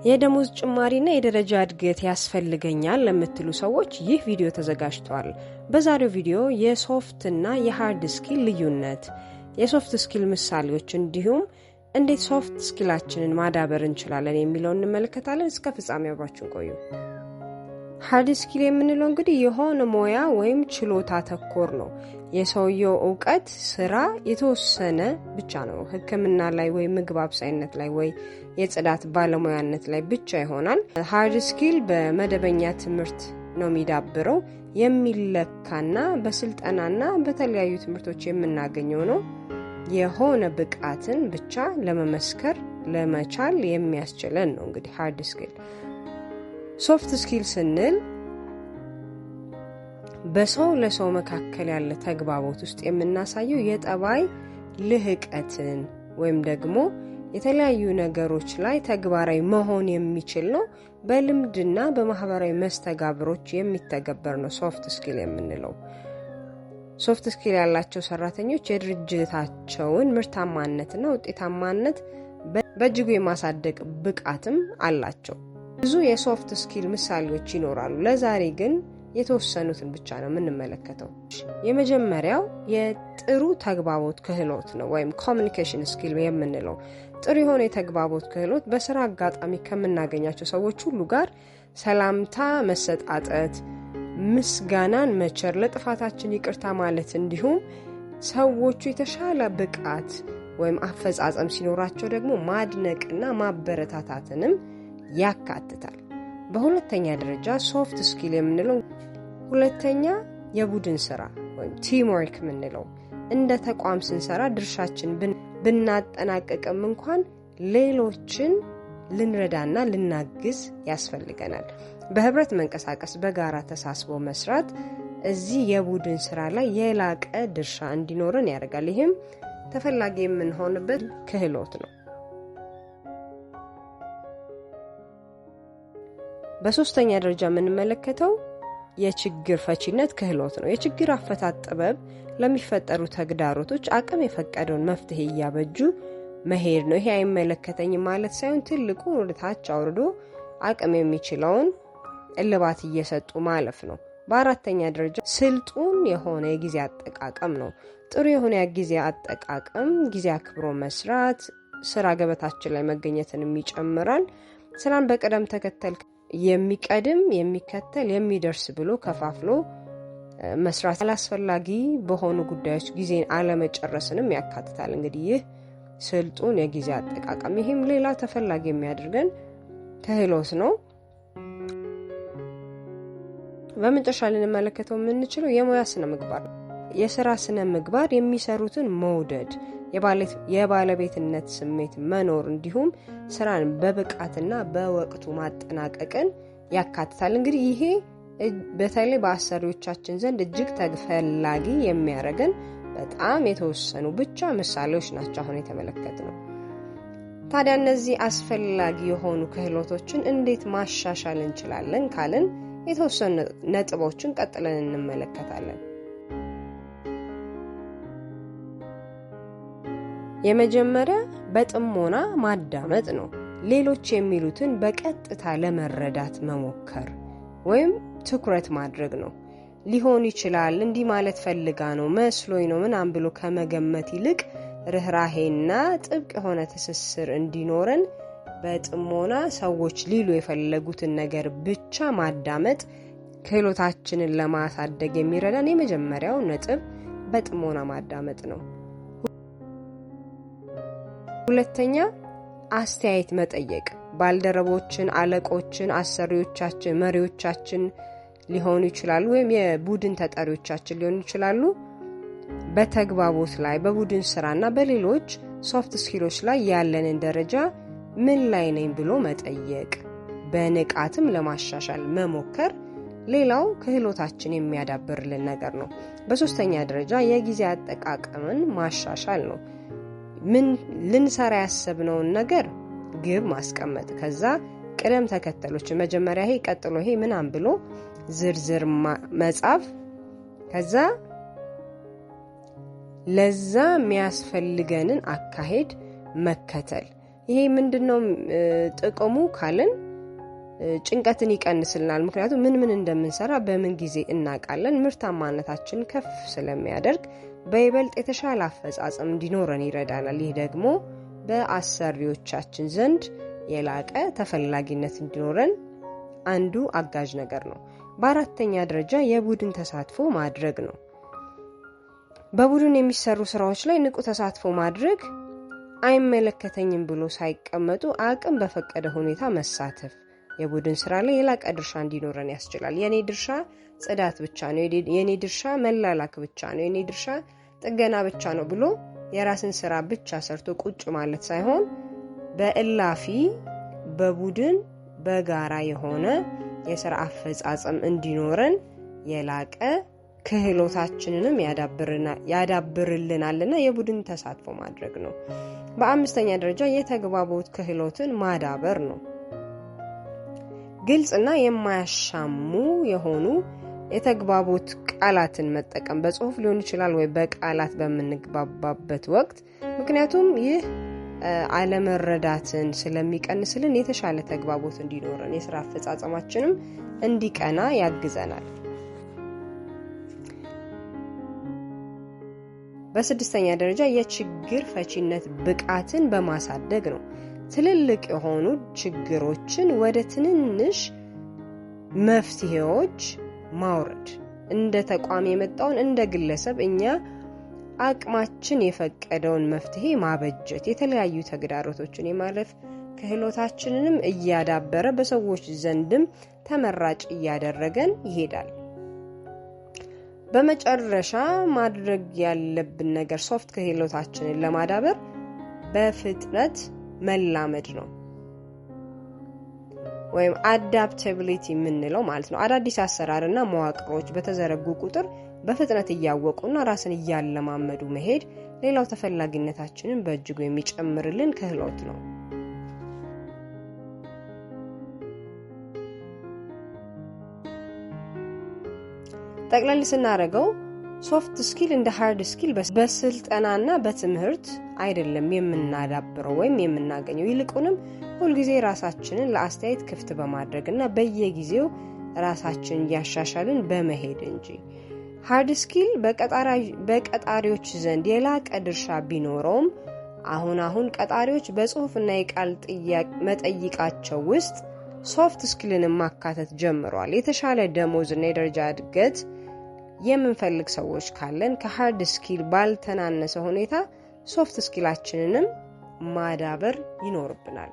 የደሞዝ ጭማሪና የደረጃ እድገት ያስፈልገኛል ለምትሉ ሰዎች ይህ ቪዲዮ ተዘጋጅቷል። በዛሬው ቪዲዮ የ soft እና የ hard skill ልዩነት፣ የ soft skill ምሳሌዎች እንዲሁም እንዴት soft skill ኣችንን ማዳበር እንችላለን የሚለውን እንመለከታለን። እስከ ፍጻሜ አብራችሁን ቆዩ። Hard skill የምንለው እንግዲህ የሆነ ሙያ ወይም ችሎታ ተኮር ነው። የሰውየው እውቀት ስራ የተወሰነ ብቻ ነው። ሕክምና ላይ ወይ ምግብ አብሳይነት ላይ ወይ የጽዳት ባለሙያነት ላይ ብቻ ይሆናል። Hard skill በመደበኛ ትምህርት ነው የሚዳብረው፣ የሚለካና በስልጠናና በተለያዩ ትምህርቶች የምናገኘው ነው። የሆነ ብቃትን ብቻ ለመመስከር ለመቻል የሚያስችለን ነው እንግዲህ hard skill። Soft skill ስንል በሰው ለሰው መካከል ያለ ተግባቦት ውስጥ የምናሳየው የጠባይ ልህቀትን ወይም ደግሞ የተለያዩ ነገሮች ላይ ተግባራዊ መሆን የሚችል ነው። በልምድና በማህበራዊ መስተጋብሮች የሚተገበር ነው soft skill የምንለው። Soft skill ያላቸው ሰራተኞች የድርጅታቸውን ምርታማነትና ውጤታማነት በእጅጉ የማሳደግ ብቃትም አላቸው። ብዙ የ soft skill ምሳሌዎች ይኖራሉ። ለዛሬ ግን የተወሰኑትን ብቻ ነው የምንመለከተው። የመጀመሪያው የጥሩ ተግባቦት ክህሎት ነው ወይም communication skill የምንለው። ጥሩ የሆነ የተግባቦት ክህሎት በስራ አጋጣሚ ከምናገኛቸው ሰዎች ሁሉ ጋር ሰላምታ መሰጣጠት፣ ምስጋናን መቸር፣ ለጥፋታችን ይቅርታ ማለት እንዲሁም ሰዎቹ የተሻለ ብቃት ወይም አፈጻጸም ሲኖራቸው ደግሞ ማድነቅና ማበረታታትንም ያካትታል። በሁለተኛ ደረጃ soft skill የምንለው ሁለተኛ የቡድን ስራ ወይም teamwork የምንለው፣ እንደ ተቋም ስንሰራ ድርሻችን ብናጠናቀቅም እንኳን ሌሎችን ልንረዳና ልናግዝ ያስፈልገናል። በህብረት መንቀሳቀስ፣ በጋራ ተሳስቦ መስራት እዚህ የቡድን ስራ ላይ የላቀ ድርሻ እንዲኖረን ያደርጋል። ይህም ተፈላጊ የምንሆንበት ክህሎት ነው። በሶስተኛ ደረጃ የምንመለከተው የችግር ፈቺነት ክህሎት ነው። የችግር አፈታት ጥበብ ለሚፈጠሩ ተግዳሮቶች አቅም የፈቀደውን መፍትሄ እያበጁ መሄድ ነው። ይሄ አይመለከተኝም ማለት ሳይሆን ትልቁ ወደ ታች አውርዶ አቅም የሚችለውን እልባት እየሰጡ ማለፍ ነው። በአራተኛ ደረጃ ስልጡን የሆነ የጊዜ አጠቃቀም ነው። ጥሩ የሆነ የጊዜ አጠቃቀም ጊዜ አክብሮ መስራት፣ ስራ ገበታችን ላይ መገኘትንም ይጨምራል። ስራን በቅደም ተከተል የሚቀድም፣ የሚከተል፣ የሚደርስ ብሎ ከፋፍሎ መስራት፣ አላስፈላጊ በሆኑ ጉዳዮች ጊዜን አለመጨረስንም ያካትታል። እንግዲህ ይህ ስልጡን የጊዜ አጠቃቀም ይህም ሌላ ተፈላጊ የሚያደርገን ክህሎት ነው። በመጨረሻ ልንመለከተው የምንችለው የሙያ ስነ ምግባር ነው። የስራ ስነ ምግባር የሚሰሩትን መውደድ፣ የባለቤትነት ስሜት መኖር እንዲሁም ስራን በብቃትና በወቅቱ ማጠናቀቅን ያካትታል። እንግዲህ ይሄ በተለይ በአሰሪዎቻችን ዘንድ እጅግ ተፈላጊ የሚያደርገን በጣም የተወሰኑ ብቻ ምሳሌዎች ናቸው አሁን የተመለከትነው። ታዲያ እነዚህ አስፈላጊ የሆኑ ክህሎቶችን እንዴት ማሻሻል እንችላለን ካልን የተወሰኑ ነጥቦችን ቀጥለን እንመለከታለን። የመጀመሪያ በጥሞና ማዳመጥ ነው። ሌሎች የሚሉትን በቀጥታ ለመረዳት መሞከር ወይም ትኩረት ማድረግ ነው። ሊሆን ይችላል፣ እንዲህ ማለት ፈልጋ ነው፣ መስሎኝ ነው ምናምን ብሎ ከመገመት ይልቅ ርህራሄና ጥብቅ የሆነ ትስስር እንዲኖረን በጥሞና ሰዎች ሊሉ የፈለጉትን ነገር ብቻ ማዳመጥ ክህሎታችንን ለማሳደግ የሚረዳን የመጀመሪያው ነጥብ በጥሞና ማዳመጥ ነው። ሁለተኛ አስተያየት መጠየቅ። ባልደረቦችን፣ አለቆችን፣ አሰሪዎቻችን፣ መሪዎቻችን ሊሆኑ ይችላሉ ወይም የቡድን ተጠሪዎቻችን ሊሆኑ ይችላሉ። በተግባቦት ላይ፣ በቡድን ስራና በሌሎች soft skill ኦች ላይ ያለንን ደረጃ ምን ላይ ነኝ ብሎ መጠየቅ፣ በንቃትም ለማሻሻል መሞከር ሌላው ክህሎታችን የሚያዳብርልን ነገር ነው። በሶስተኛ ደረጃ የጊዜ አጠቃቀምን ማሻሻል ነው። ምን ልንሰራ ያሰብነውን ነገር ግብ ማስቀመጥ፣ ከዛ ቅደም ተከተሎች መጀመሪያ ይሄ ቀጥሎ ይሄ ምናምን ብሎ ዝርዝር መጻፍ፣ ከዛ ለዛ የሚያስፈልገንን አካሄድ መከተል። ይሄ ምንድነው ጥቅሙ ካልን ጭንቀትን ይቀንስልናል። ምክንያቱም ምን ምን እንደምንሰራ በምን ጊዜ እናውቃለን። ምርታማነታችን ከፍ ስለሚያደርግ በይበልጥ የተሻለ አፈጻጸም እንዲኖረን ይረዳናል። ይህ ደግሞ በአሰሪዎቻችን ዘንድ የላቀ ተፈላጊነት እንዲኖረን አንዱ አጋዥ ነገር ነው። በአራተኛ ደረጃ የቡድን ተሳትፎ ማድረግ ነው። በቡድን የሚሰሩ ስራዎች ላይ ንቁ ተሳትፎ ማድረግ፣ አይመለከተኝም ብሎ ሳይቀመጡ አቅም በፈቀደ ሁኔታ መሳተፍ የቡድን ስራ ላይ የላቀ ድርሻ እንዲኖረን ያስችላል። የኔ ድርሻ ጽዳት ብቻ ነው፣ የኔ ድርሻ መላላክ ብቻ ነው፣ የኔ ድርሻ ጥገና ብቻ ነው ብሎ የራስን ስራ ብቻ ሰርቶ ቁጭ ማለት ሳይሆን በእላፊ በቡድን በጋራ የሆነ የስራ አፈጻጸም እንዲኖረን የላቀ ክህሎታችንንም ያዳብርልናልና የቡድን ተሳትፎ ማድረግ ነው። በአምስተኛ ደረጃ የተግባቦት ክህሎትን ማዳበር ነው። ግልጽና የማያሻሙ የሆኑ የተግባቦት ቃላትን መጠቀም፣ በጽሁፍ ሊሆን ይችላል ወይ በቃላት በምንግባባበት ወቅት፣ ምክንያቱም ይህ አለመረዳትን ስለሚቀንስልን የተሻለ ተግባቦት እንዲኖረን የስራ አፈጻጸማችንም እንዲቀና ያግዘናል። በስድስተኛ ደረጃ የችግር ፈቺነት ብቃትን በማሳደግ ነው። ትልልቅ የሆኑ ችግሮችን ወደ ትንንሽ መፍትሄዎች ማውረድ፣ እንደ ተቋም የመጣውን እንደ ግለሰብ እኛ አቅማችን የፈቀደውን መፍትሄ ማበጀት የተለያዩ ተግዳሮቶችን የማለፍ ክህሎታችንንም እያዳበረ በሰዎች ዘንድም ተመራጭ እያደረገን ይሄዳል። በመጨረሻ ማድረግ ያለብን ነገር soft ክህሎታችንን ለማዳበር በፍጥነት መላመድ ነው፣ ወይም adaptability የምንለው ማለት ነው። አዳዲስ አሰራርና መዋቅሮች በተዘረጉ ቁጥር በፍጥነት እያወቁና ራስን እያለማመዱ መሄድ ሌላው ተፈላጊነታችንን በእጅጉ የሚጨምርልን ክህሎት ነው። ጠቅለል ስናደርገው soft skill እንደ hard skill በስልጠናና በትምህርት አይደለም የምናዳብረው ወይም የምናገኘው። ይልቁንም ሁልጊዜ ራሳችንን ለአስተያየት ክፍት በማድረግና በየጊዜው ራሳችንን እያሻሻልን በመሄድ እንጂ። Hard skill በቀጣሪዎች ዘንድ የላቀ ድርሻ ቢኖረውም አሁን አሁን ቀጣሪዎች በጽሁፍና የቃል መጠይቃቸው ውስጥ soft skill ን ማካተት ጀምረዋል። የተሻለ ደሞዝና የደረጃ እድገት የምንፈልግ ሰዎች ካለን ከ hard skill ባልተናነሰ ሁኔታ soft skill ኣችንንም ማዳበር ይኖርብናል።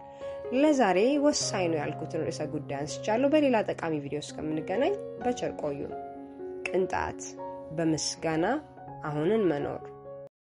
ለዛሬ ወሳኝ ነው ያልኩትን ርዕሰ ጉዳይ አንስቻለሁ። በሌላ ጠቃሚ ቪዲዮ እስከምንገናኝ በቸር ቆዩ። ቅንጣት በምስጋና አሁንን መኖር።